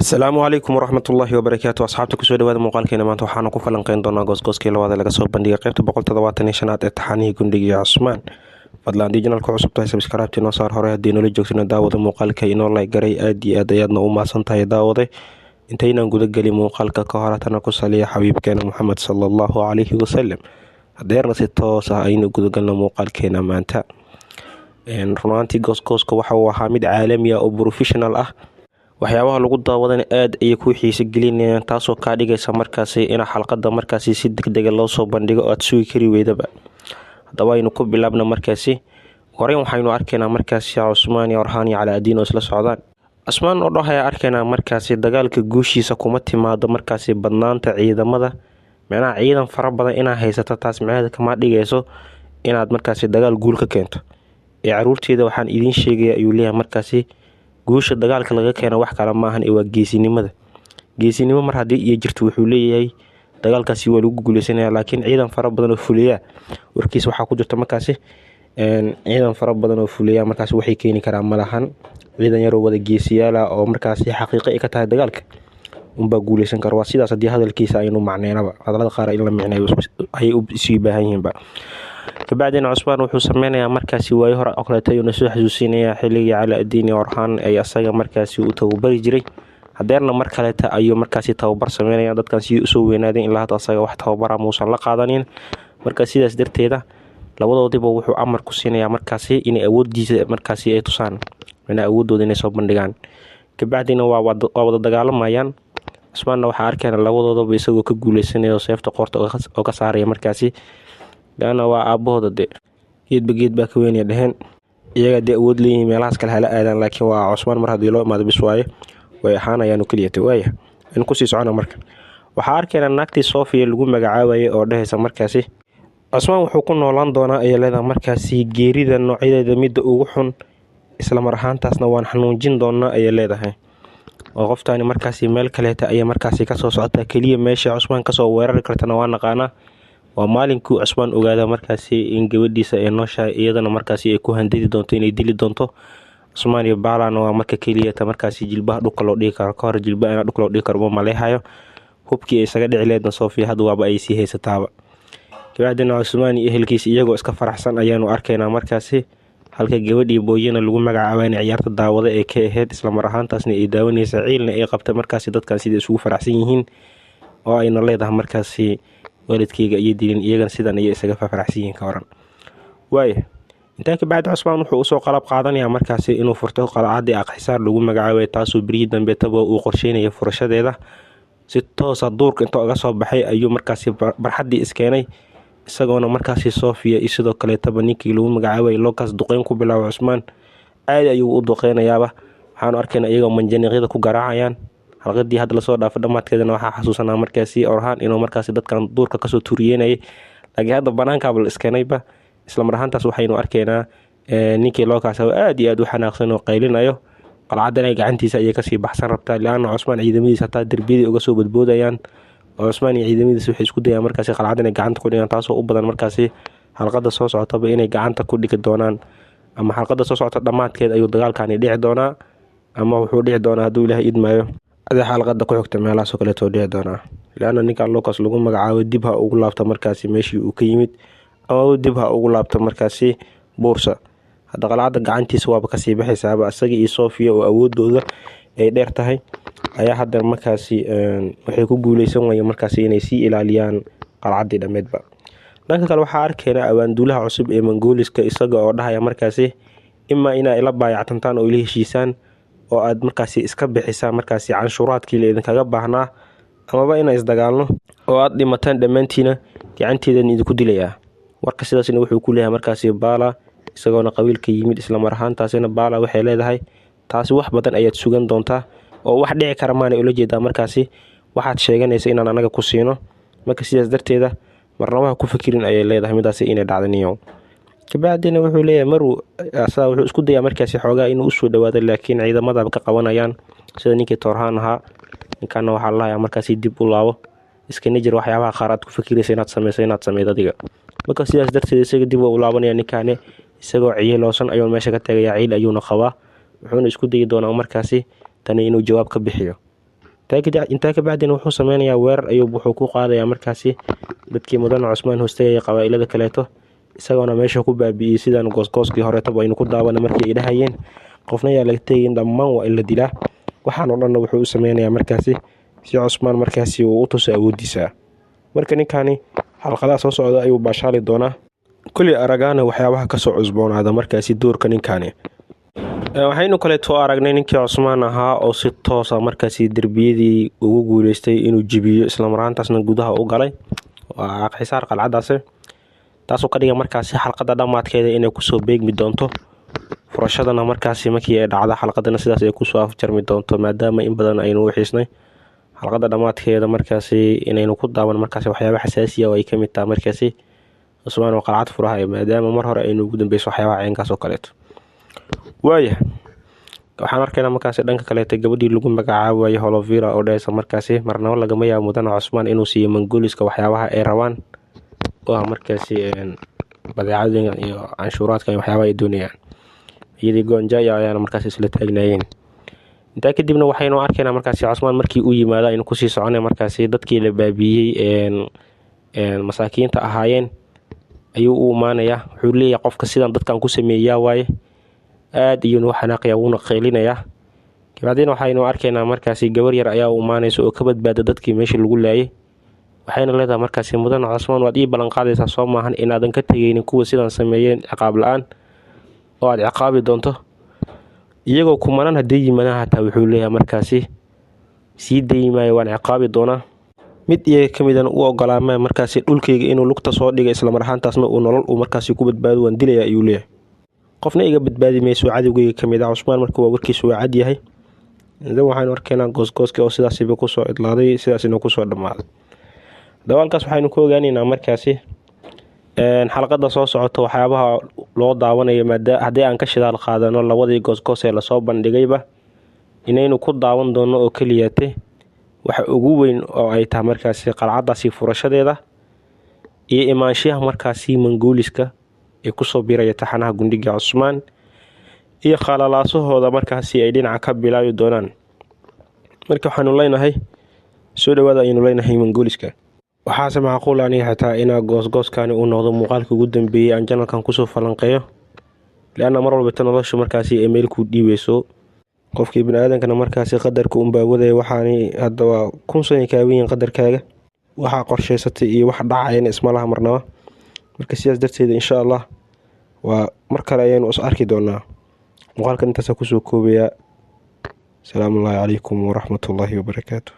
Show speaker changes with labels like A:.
A: Asalaamu calaykum waraxmatullaahi wabarakaatu. Asxaabta, kusoo dhawaada muuqaalkeena. Maanta waxaanu ku falanqeyn doonaa goosgooskii labaad ee laga soo bandhigay qeybta 175aad ee taxanihii Gundhiga iyo Cusmaan. Fadlan haddii channelka cusub tahay, subscribe inoo saar. Hore haddii noola joogtana, daawada muuqaalka inoo like garay. Aad iyo aad ayaadna u mahadsan tahay, daawade. Intaynaan gudagelin muuqaalka ka hor, hatana ku saliya xabiibkeena Muxamed sala allahu calayhi wasalam. Hadeerna si toos ah aynu gudagalno muuqaalkeena maanta. Runaantii goosgooska waxa uu ahaa mid caalami ah oo professional ah. Waxyaabaha lagu daawadana aad ayay ku xiisa gelinayaan, taasoo kaa dhigaysa markaasi in xalqada markaasi si degdega loo soo bandhigo oo aad sugi kari weydaba. Haddaba aynu ku bilaabna markaasi. Horeyn waxaynu arkaynaa markaasi Cusmaan iyo Orhaan iyo Calaadiin oo isla socdaan. Cusmaan oo dhah ayaa arkaynaa markaasi: dagaalka guushiisa kuma timaado markaasi badnaanta ciidamada. Micnaha, ciidan fara badan inaad haysato, taas micnaheeda kama dhigayso inaad markaasi dagaal guul ka keento. Ee caruurteeda waxaan idiin sheegaya, ayuu leeyahay, markaasi guusha dagaalka laga keeno wax kale maahan ee waa geesinimada. Geesinimo mar haddii iyo jirto, wuxuu leeyahay, dagaalkaasi waa lagu guuleysanaya. Laakiin ciidan fara badan oo fuliya, warkiisa waxaa ku jirta markaasi, ciidan fara badan oo fuliya markaasi waxay keeni karaan malahan. Ciidan yaroo wada geesiyaala oo markaasi xaqiiqo ay ka tahay dagaalka unbaa guuleysan kara. Waa sidaas haddii hadalkiisa aynu macneynaba. Hadalada qaar in la micneeyo ayay isii baahan yihiinba. Kabacdina Cusmaan wuxuu sameynayaa markaasi waayo hore oo kaleeto ayuuna soo xasuusinayaa, xilligii Calaadiin iyo Orhaan ay asaga markaasi uu tababari jiray. Hadeerna mar kaleeta ayuu markaasi tababar sameynaya. Dadkan sidii usoo weynaadeen ilaa hadda asaga wax tababara muusan la qaadanin. Marka sidaas darteeda labadoodiba wuxuu amar ku siinayaa markaasi inay awoodiisa markaasi ay tusaan, inay awoodooda inay soo bandhigaan. Kabacdina waa wada dagaalamayaan. Cusmaanna waxaa arkayna labadoodaba isagoo ka guuleysanaya oo seefta qoorta oo ka saaraya markaasi, laana waa aabahooda. De geedba geed baa ka weynaya dheheen. Iyaga dee awood leeyihiin, meelahaas kale hala aadaan, laakiin waa Cusmaan. Mar haddii loo imaado, bis waaye, way ahaanayaanu keliyata. Waaya, aynu kusii socona. Marka waxaa arkaynaa naagtii Sofiya lagu magacaabayay oo dhehaysa markaasi: Cusmaan wuxuu ku noolaan doonaa, ayay leedahay, markaasi geerida noocyadeeda midda ugu xun, isla mar ahaantaasna waan xanuunjin doonaa, ayay leedahay. Oo qoftaani markaasi meel kaleeta ayay markaasi kasoo socotaa. Keliya meesha Cusmaan kasoo weerari kartana waa naqaanaa. Waa maalinkuu Cusmaan ogaada markaasi in gabadhiisa ay nooshahay, iyadana markaasi ay ku handadi doonto inay dili doonto. Cusmaan iyo Baalana waa marka keliyata markaasi jilbaha dhulka loo dhigi karo. Ka hor jilbaha inaa dhulka loo dhigi karo uma maleehayo. Hubkii ay isaga dhici leedna Sofiya hadda waaba ay sii haysataaba. Kabacdina Cusmaan iyo ehelkiisa iyagoo iska faraxsan ayaanu arkaynaa markaasi, halka gabadhii Booyana lagu magacaabana ciyaarta daawada ee ka ahayd, islamar ahaantaasna ay daawanaysa, ciilna ay qabtay markaasi dadkan siday isugu faraxsan yihiin, oo ayna leedahay markaasi: waalidkeyga ayay dilin, iyagana sidan ayay isaga faraxsan yihiin, ka waran? Waaya, intaa kabacdi Cusmaan wuxuu usoo qalab qaadanayaa markaasi inuu furto qalcadii Aqxisaar lagu magacaabay, taasoo berihii dambeetaba uu qorsheynaya furashadeeda. Si toosa duurka inta uga soo baxay ayuu markaasi barxaddii iskeenay, isagoona markaasi Sofiya iyo sidoo kaleetaba ninkii lagu magacaabay Locas duqeyn ku bilaabo. Cusmaan aad ayuu u duqeynayaaba. Waxaanu arkaynaa iyagoo manjaniiqyada ku garaacayaan. Xalqadii hadda lasoo dhaafo dhammaadkeedana waxaa xasuusanaa markaasi Orhaan inuu markaasi dadkan duurka kasoo tuuriyeynayay, laakiin hadda banaankaaba la iskeenayba. Islamar ahaantaas waxaynu arkaynaa ninkii Locas aad iyo aad u xanaaqsan oo qaylinayo. Qalcadana gacantiisa ayay kasii baxsan rabtaa, liana Cusmaan ciidamadiisa hataa derbiyadii uga soo badboodayaan. Oo Cusmaan iyo ciidamadiisa waxay isku dayaan markaasi qalcadda inay gacanta ku dhigaan, taasoo u badan markaasi xalqada soo socotaba inay gacanta ku dhigi doonaan, ama xalqada soo socota dhammaadkeed ayuu dagaalkani dhici doonaa, ama wuxuu dhici doonaa, hadduu Ilaahay idmaayo, adi xalqada ku xigta meelahaasoo kaleeto dhici doonaa. Lianna ninkan Locas lagu magacaabo dib ha ugu laabto markaasi meeshii uu ka yimid, ama dib ha ugu laabto markaasi Buursa. Hadda qalcadda gacantiisa waaba kasii baxaysaaba. Isaga iyo Sofiya oo awoodooda ay dheer tahay ayaa hadda markaasi waxay ku guuleysan waayeen markaasi inay sii ilaaliyaan qalcaddii dhammeedba. Dhanka kale waxaa arkaynaa abaanduulaha cusub ee Mongooliska, isaga oo dhahaya markaasi: imaa inaa ila baayactantaan oo ila heshiisaan oo aad markaasi iska bixisaan markaasi canshuuraadkii la idinkaga baahnaa, amaba inaan isdagaalno oo aad dhimataan dhammaantiina, gacanteedan idinku dilayaa. Warka sidaasna wuxuu ku leeyahay markaasi Baala, isagoona qabiilka yimid. Islamar ahaantaasina Baala waxay leedahay: taasi wax badan ayaad sugan doontaa, oo wax dhici kara maanay ula jeedaa markaasi waxaad sheeganaysa inaan anaga ku siino. Marka sidaas darteeda marnaba ha ku fikirin, ayay leedahay, midaasi inay dhacdaniyo. Kabacdina wuxuu leeyahay maruu asaa wuxuu isku dayaa markaasi xoogaa inuu usoo dhawaado, laakiin ciidamadaba ka qabanayaan, sida ninkii Toorhaan ahaa. Ninkaana waxaa lalahayaa markaasi dib u laabo, iskana jir waxyaabaha qaar aad ku fikiraysa inaad sameyso, inaad sameyd adiga. Marka sidaas darteed isaga dib waa u laabanaya. Ninkaani isagoo ciiloosan ayuu meesha ka tagayaa, ciil ayuuna qabaa, wuxuuna isku dayi doonaa markaasi tani inuu jawaab ka bixiyo. Intaa kabacdina wuxuu sameynayaa weerar ayuu wuxuu ku qaadayaa markaasi dadkii mudane Cusmaan hoostagaya qabaa'ilada kaleeto, isagoona meesha ku baabi'iyey sidaan goosgooskii horeetaba aynu ku daawana markii ay dhahayeen qofna yaa laga tegin, dhammaan waa in la dilaa. Waxaan oo dhanna wuxuu u sameynayaa markaasi si Cusmaan markaasi uu u tuso awoodiisa. Marka ninkaani xalqadaha soo socda ayuu baashaali doonaa, kulli aragaana waxyaabaha kasoo cusboonaada markaasi doorka ninkaani. Waxaynu kaleeto aragnay ninkii Cusmaan ahaa oo si toosa markaasi derbiyadii ugu guuleystay inuu jibiyo, islamaraantaasna gudaha u galay waa xisaar qalcadaasi, taasoo ka dhiga markaasi xalqada dhammaadkeeda inay kusoo beegmi doonto furashadana markaasi markii ay dhacda xalqadana sidaas ay kusoo afjarmi doonto, maadaama in badan aynu u xiisnay xalqada dhammaadkeeda markaasi inaynu ku daawan markaasi waxyaaba xasaasiya oo ay ka mid tahay markaasi Cusmaan oo qalcad furaha, maadaama mar hore aynu ugu dambeyso waxyaabaha ceenkaas oo kaleeto. Waaya waxaan arkaynaa markaasi dhanka kaleeto gabadhii lagu magacaabayo Holovira oo dhahaysa markaasi marnabo lagama yaabo mudane Cusmaan inuu siiyo Manguliska waxyaabaha ay rabaan oo ah markaasi badeecadooyinka iyo canshuuraadka iyo waxyaabaha ay doonayaan. Iyadii Gonjaya ayaana markaasi isla taagnaayeen. Intaa kadibna waxaynu arkaynaa markaasi Cusmaan markii uu yimaado aynu kusii soconay markaasi dadkii la baabiiyey masaakiinta ahaayeen ayuu u imaanayaa. Wuxuu leeyahay qofka sidan dadkan ku sameeyaa waaye, aad iyuuna u xanaaqayaa, wuuna qeylinayaa. Kabacdina waxaynu arkaynaa markaasi gabar yar ayaa u imaanaysa oo ka badbaada dadkii meesha lagu laayay. Waxayna leedahay markaasi mudane Cusmaan waad ii ballan qaadaysaa soo maahan inaadan ka tegeynin kuwa sidan sameeyeen ciqaab la-aan oo aad ciqaabi doonto, iyagoo kumanaan haddii yimaadaan hataa wuxuu leeyahay markaasi sii dayi maayo, waan ciqaabi doonaa. Mid iyaga ka midan u ogolaamaya markaasi dhulkayga inuu lugta soo dhiga, islamar ahaantaasna uu nolol uu markaasi ku badbaado waan dilaya ayuu leeyahay. Qofna iga badbaadi mayso cadowgayga ka mid ah. Cusmaan marka waa warkiisu waa cad yahay. Idan waxaynu arkaynaa goosgooskii oo sidaasiba kusoo idlaaday, sidaasina kusoo dhammaaday. Haddaba halkaas waxaynu ku ogaaneynaa markaasi xalqada soo socota waxyaabaha loo daawanayo, haddii aan ka shidaal qaadano labadii goosgoos ee lasoo bandhigayba inaynu ku daawan doono oo keliyate waxa ugu weyn oo ay tahay markaasi qalcadaasi furashadeeda iyo imaanshiyaha markaasi Manguuliska ee kusoo biiraya taxanaha Gundhiga Cusmaan iyo khalalaasahooda markaasi ay dhinaca ka bilaabi doonaan. Marka waxaanu leenahay soo dhawaada ayaynu leenahay Manguuliska. Waxaase macquul aniga xitaa inaa goosgooskani uu noqdo muuqaalka ugu dambeeyey aan janalkan kusoo falanqeeyo, lianna mar walbata noloshu markaasi ay meel kuu dhiibeyso, qofkii biniaadankana markaasi qadarka unbaa wadaya. Waxaani haddaba kun sano kaagan yihiin qadarkaaga, waxaa qorsheysatay iyo wax dhacayana isma laha marnaba. Marka sidaas darteeda insha allah waa mar kale ayaynu is arki doonaa. Muuqaalkan intaasaa kusoo koobayaa. Asalaamullaahi calaykum waraxmatullaahi wabarakaatu.